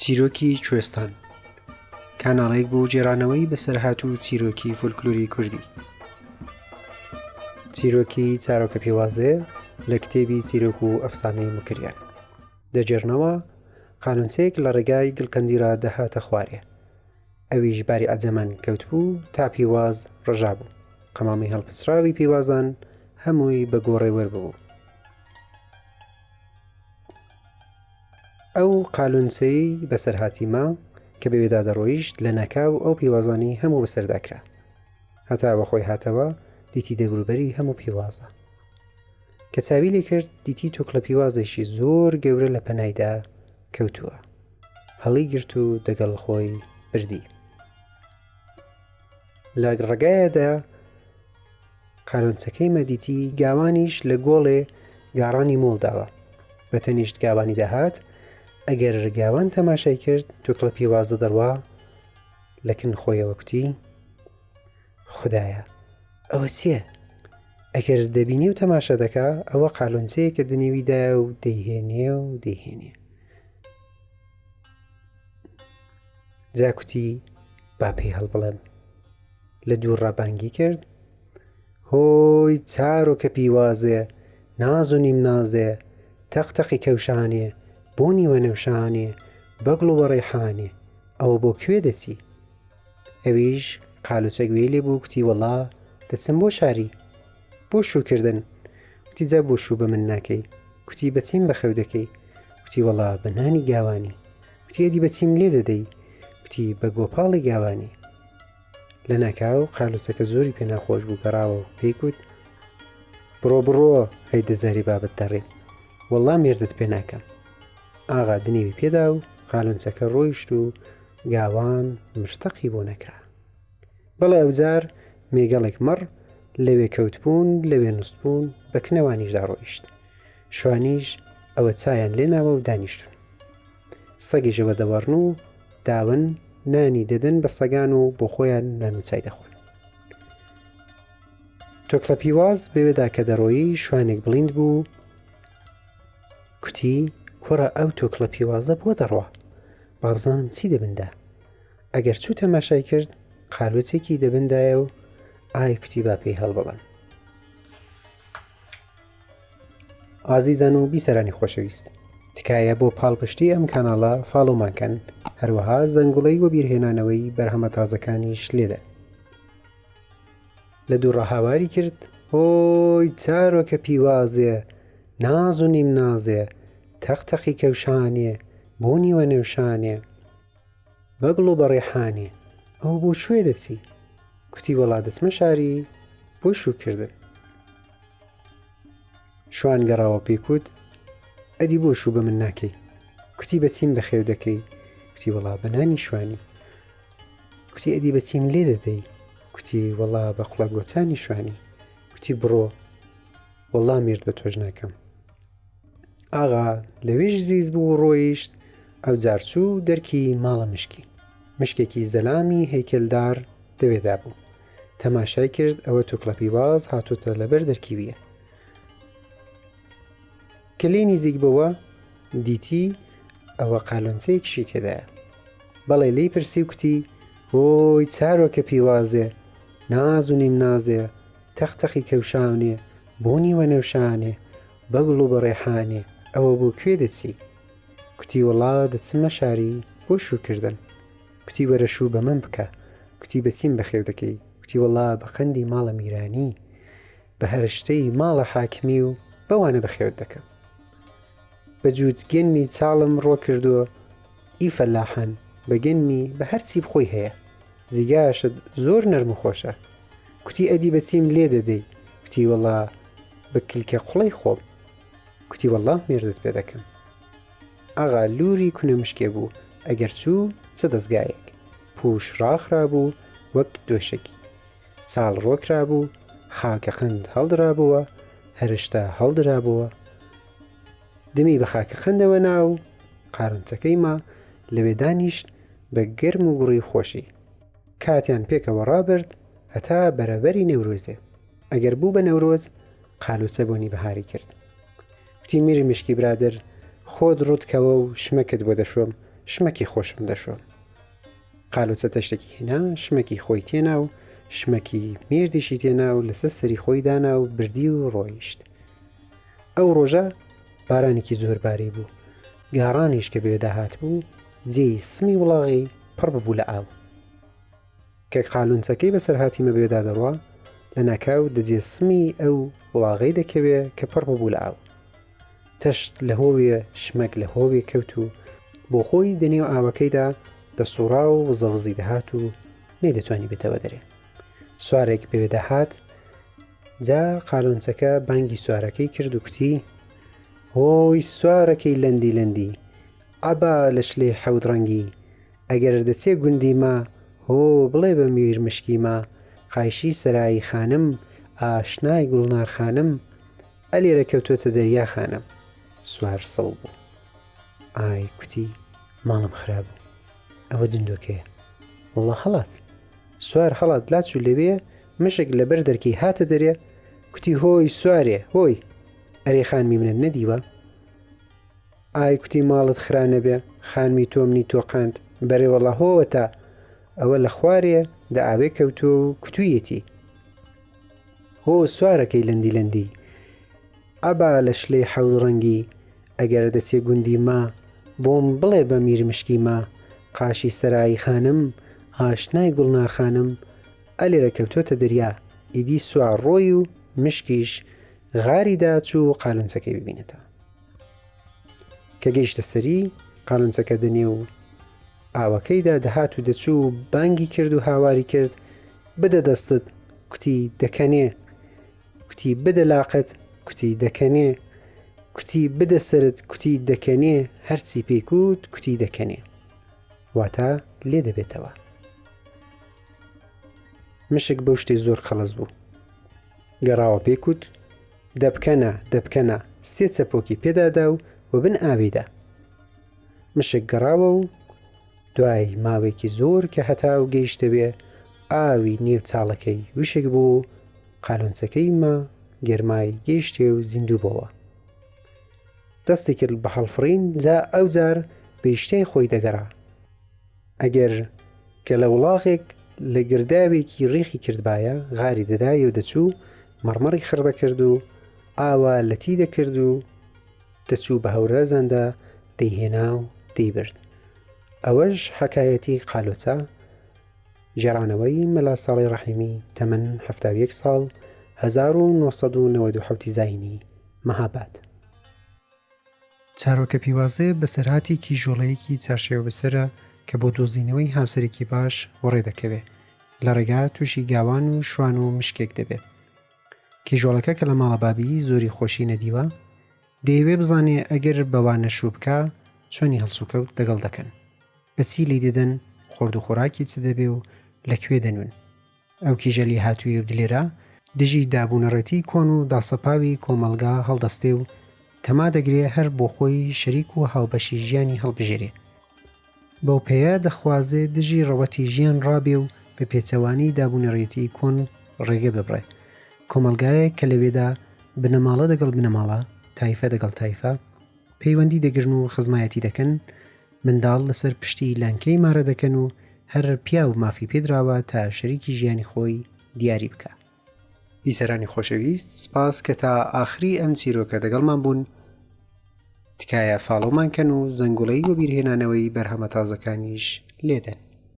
چیرۆکی کوێستان کاناڵێک بۆ گێڕانەوەی بەسەرهات و چیرۆکی فولکلوری کوردی. چیرۆکی چارۆکە پێوازێ لە کتێبی چیرۆک و ئەفسانەی موکریان دەگێڕنەوە، قالۆنچەیەک لە ڕێگای گڵکەندیڕا دەهاتە خوارێ. ئەویش باری عەجەمان کەوتبوو تا پیواز ڕژابوو. قەمامی هەڵپچڕاوی پیوازان هەمووی بە گۆڕێ وەرببوو. ئەو قالونچەی بەسەرهاتی ما کە بەوێدا دەڕۆیشت لەناکاو ئەو پیوازانی هەموو بەسەردا کرا. هەتا بەخۆی هاتەوە دیتی دەوروبەری هەموو پیوازە. کە چاوی لێ کرد دیتی توکڵە پیوازێکی زۆر گەورە لە پەنایدا کەوتووە. هەڵی گرت و دەگەڵ خۆی بردی. لە ڕێگایەدا قالۆنچەکەی مەدیتی گاوانیش لە گۆڵێ گاڕانی مۆڵ داوە. بە تەنیشت گاوانی دەهات، ئەگەر گاوان تەماشای کرد توکڵە پیوازە دەڕوا لە کن خۆیەوە کوتی، خودایە ئەوە چییە؟ ئەگەر دەبینی و تەماشا دەکا ئەوە قالۆنچەیەکە دنێویدایە و دەیهێنێ و دەیهێنێ. جا کوتی با پێی هەڵبڵێم. لە دوور ڕابانگی کرد هۆی چارۆکە پیوازێ ناز و نیم نازێ تەق تەقی کەوشانێ بۆنی وەنەوشانێ بەگوڵ و بەڕێحانێ ئەوە بۆ کوێ دەچی؟ ئەویش قالوچە گوێی لێ بوو کوتی وەڵا دەچم بۆ شاری بۆ شووکردن کوتی جا بۆ شوو بە من ناکەی کوتی بە چیم بەخێو دەکەی کوتی وەڵا بە نانی گاوانی کوتی ئەدی بە چیم لێ دەدەی کوتی بە گۆپاڵی گاوانی لە ناکاو قالوچەکە زۆری پێ ناخۆش بوو گەڕاوە و پێی گوت بڕۆ بڕۆ هەی دەزاری بابت دەڕێ وەڵا مێردت پێ ناکەم ئاغا جنێوی پێدا و قالونچەکە ڕۆیشت و گاوان مرتەقی بۆ نەکرا بەڵێ ئەوجار مێگەڵێک مەڕ لەوێ کەوتبوون لەوێ نووستبوون بە کنەوانیشدا ڕۆیشت شوانیش ئەوە چایان لێناوە و دانیشتون سەگیشەوە دەوەڕن و داون نانی دەدەن بە سەگان و بۆ خۆیان نان و چای دەخۆن. تۆکڵە پیواز بەوێدا کە دەڕۆیی شوانێک بڵیند بوو کوتی کوڕە ئەو تۆکڵە پیوازە بۆ دەڕوا بابزانم چی دەبندا ئەگەر چوو تەماشای کرد قالوچێکی دەبندایە و ئای کوتی با پێی هەڵبڵن ئازیزان و بیسەرانی خۆشەویست تکایە بۆ پاڵپشتی ئەم کاناڵە follow مان کەن هەروەها زەنگوڵەی وەبیرهێنانەوەی بەرهەمە تازەکانیش لێدەن لە دووڕە هاواری کرد هۆی چارۆکە پیوازێ ناز و نیم نازێ تەق تەقی کەوشانێ بۆنی وەنەوشانێ بەگوڵ و بەڕێحانێ ئەو بۆ کوێ دەچی کوتی وەڵا دەچمە شاری بۆ شووکردن شوان گەڕاوە پێی کوت ئەدی بۆ شوو بە من ناکەی کوتی بە چیم بەخێو دەکەی کوتی وەڵا بە نانی شوانی کوتی ئەدی بە چیم لێ دەدەی کوتی وەڵا بە قوڵە گۆچانی شوانی کوتی بڕۆ وەڵا مێرد بە تۆش ناکەم ئاغا لەوێش زیز بوو ڕۆیشت ئەو جار چوو دەرکی ماڵە مشکی مشکێکی زەلامی هەیکەلدار دەوێدا بوو تەماشای کرد ئەوە توکڵە پیواز هاتوتە لەبەر دەرکی ویە کە لێی نیزیک بۆوە دیتی ئەوە قالۆنچەیەکیشی تێدایە بەڵێ لێی پرسی و کوتی هۆی چارۆکە پیوازێ ناز و نیم نازێ تەق تەقی کەوشانێ بۆنی وەنەوشانێ بەگوڵ و بەڕێحانێ ئەوە بۆ کوێ دەچی کوتی وەڵا دەچمە شاری بۆ شووکردن کوتی وەرە شوو بە من بکە کوتی بە چیم بەخێو دەکەی کوتی وەڵا بە قەندی ماڵە میرانی بە هەرشتەی ماڵە حاکمی و بەوانە بەخێوت دەکەم بە جووت گەنمی چاڵم ڕۆ کردووە ئی فەلاحان بە گەنمی بە هەرچی بخۆی هەیە جیگاشت زۆر نەرم و خۆشە کوتی ئەدی بە چیم لێ دەدەی کوتی وەڵا بە کلکە قوڵەی خۆم کوتی وەڵا مێردت پێ دەکەم ئاغا لووری کونە مشکێ بوو، ئەگەر چوو چ دەزگایەک. پووش ڕاخرابوو وەک دۆشەکی. چاڵ ڕۆ کرابوو، خاکەقەند هەڵدرابووە، هەرشتە هەڵدرابووە. دمی بە خاکەقەندەوە نا و قارنچەکەی ما، لەوێ دانیشت بە گەرم و گوڕی خۆشی. کاتیان پێکەوە ڕابرد هەتا بەرەبەری نەورۆزێ. ئەگەر بوو بە نەورۆز، قالوچە بۆنی بەهاری کرد. کوتی میری مشکی برادەر خۆت ڕووت کەوە و شمەکت بۆ دەشۆم. شمەکی خۆشم دەشۆم. قالۆچە تەشتێکی هێنا، شمەکی خۆی تێنا و شمەکی مێردیشی تێنا و لەسەر سەری خۆی دانا و بردی و ڕۆیشت. ئەو ڕۆژە بارانێکی زۆر باری بوو. گاڕانیش کە بەوێدا هاتبوو، جێی سمی وڵاغی پڕ ببوو لە ئاو. کە قالونچەکەی بەسەرهاتی مەبێدا دەڕوا، لەناکاو دەجێ سمی ئەو وڵاغەی دەکەوێ کە پڕ ببوو لە ئاو. تەشت لە هۆوێ شمەک لە هۆوێ کەوت و بۆ خۆی دەنێو ئاوەکەیدا دەسووڕا و وزەوزی دەهات و نەیدەتوانی بێتەوە دەرێ. سوارێک بەوێدا هات، جا قالۆنچەکە بانگی سوارەکەی کرد و کوتی، هۆی سوارەکەی لەندی لەندی، عەبا لە شلەی حەوت ڕەنگی، ئەگەر دەچێ گوندی ما، هۆ بڵێ بە میر مشکی ما، قایشی سەرایی خانم، ئاشنای گوڵنار خانم، ئەلێرە کەوتۆتە دەریا خانم. سوار سڵ بوو. ئای کوتی ماڵم خرا بوو. ئەوە جندۆکەیە. وەڵا هەڵات. سوار هەڵات لاچوو لەوێ، مشک لە بەر دەرکەی هاتە دەرێ، کوتی هۆی سوارێ، هۆی! ئەرێ خانمی منت نەدیوە؟ ئای کوتی ماڵت خرا نەبێ خانمی تۆ منی تۆقاند بەرێ وەڵا هۆوەتا ئەوە لە خوارێ دە ئاوێ کەوتووە و کوتوویەتی هۆ سوارەکەی لەندی لەندی عەبا لە شلەی حەوت ڕەنگی ئەگەر دەچێ گوندی ما بۆم بڵێ بە میر مشکی ما قاشی سەرایی خانم ئاشنای گوڵنار خانم ئەلێرە کەوتۆتە دەریا ئیدی سوار ڕۆی و مشکیش غاری دا چوو قالونچەکەی ببینێتەوە. کە گەیشتە سەری، قالونچەکە دەنێو ئاوەکەیدا دەهات و دەچوو و بانگی کرد و هاواری کرد، بدە دەستت، کوتی، دەکەنێ. کوتی، بدە لاقت، کوتی، دەکەنێ. کوتی، بدە سەرت، کوتی، دەکەنێ، هەرچی پێی کوت، کوتی، دەکەنێ. واتە لێ دەبێتەوە. مشک بەو شتەی زۆر قەڵس بوو. گەڕاوە پێی کوت، دەبکەنە، دەبکەنە، سێ چەپۆکی پێدا دا و وەبن ئاوی دا. مشک گەڕاوە و دوای ماوەیەکی زۆر کە هەتاو گەیشتە وێ، ئاوی نێو چاڵەکەی وشک بوو و قالۆنچەکەی ما گەرمای گەیشتێ و زیندوو بۆوە. دەستی کرد بە هەڵفڕین، جا ئەوجار بە ئیشتیای خۆی دەگەڕا. ئەگەر گەلەوڵاغێک لە گرداوێکی ڕیخی کردبایە، غاری دەدای و دەچوو مەڕمەڕی خڕ دەکرد و ئاوا لەتی دەکرد و دەچوو بە هەورازاندا دەیهێنا و دەیبرد. ئەوەش حەکایەتی قالۆچە، گێڕانەوەی مەلا ساڵی ڕەحیمی تەمەن 71 ساڵ، 1997 زایینی، مەهاباد. چارۆکە پیوازێ بەسەرهاتی کیژۆڵەیەکی چارشێوبەسەرە کە بۆ دۆزینەوەی هاوسەرێکی باش وەڕێ دەکەوێ. لە ڕێگا تووشی گاوان و شوان و مشکێک دەبێ. کیژۆڵەکە کە لە ماڵە بابی زۆری خۆشی نەدیوە، دەیەوێ بزانێ ئەگەر بەوانە شوو بکا چۆنی هەڵسوکەوت دەگەڵ دەکەن، بە چی لێی دەدەن، خۆرد و خۆراکی چ دەبێ و لە کوێ دەنوون. ئەو کیژە لیهاتووی و دلێرە، دژی دابونەڕێتی کۆن و داسەپاوی کۆمەڵگا هەڵدەستێ و تەما دەگرێ هەر بۆخۆی شەریک و هاوبەشی ژیانی هەڵبژێرێ. بەوپێیە دەخوازێ دژی ڕەوتی ژیان ڕابێ و بە پێچەوانەی دابونەڕێتی کۆن ڕێگە ببڕێ. کۆمەڵگایەک کە لەوێدا بنەماڵە دەگەڵ بنەماڵە، تایفە دەگەڵ تایفە، پەیوەندی دەگرن و خزمایەتی دەکەن، منداڵ لەسەر پشتی لانکەی مارە دەکەن و هەر پیاو مافی پێدراوە تا شەریکی ژیانی خۆی دیاری بکا. بیسەرانی خۆشەویست سپاس کە تا ئاخری ئەم چیرۆکە دەگەڵمان بوون تکایە follow مان کەن و زەنگوڵەی وەبیرهێنانەوەی بەرهەمە تازەکانیش لێدەن.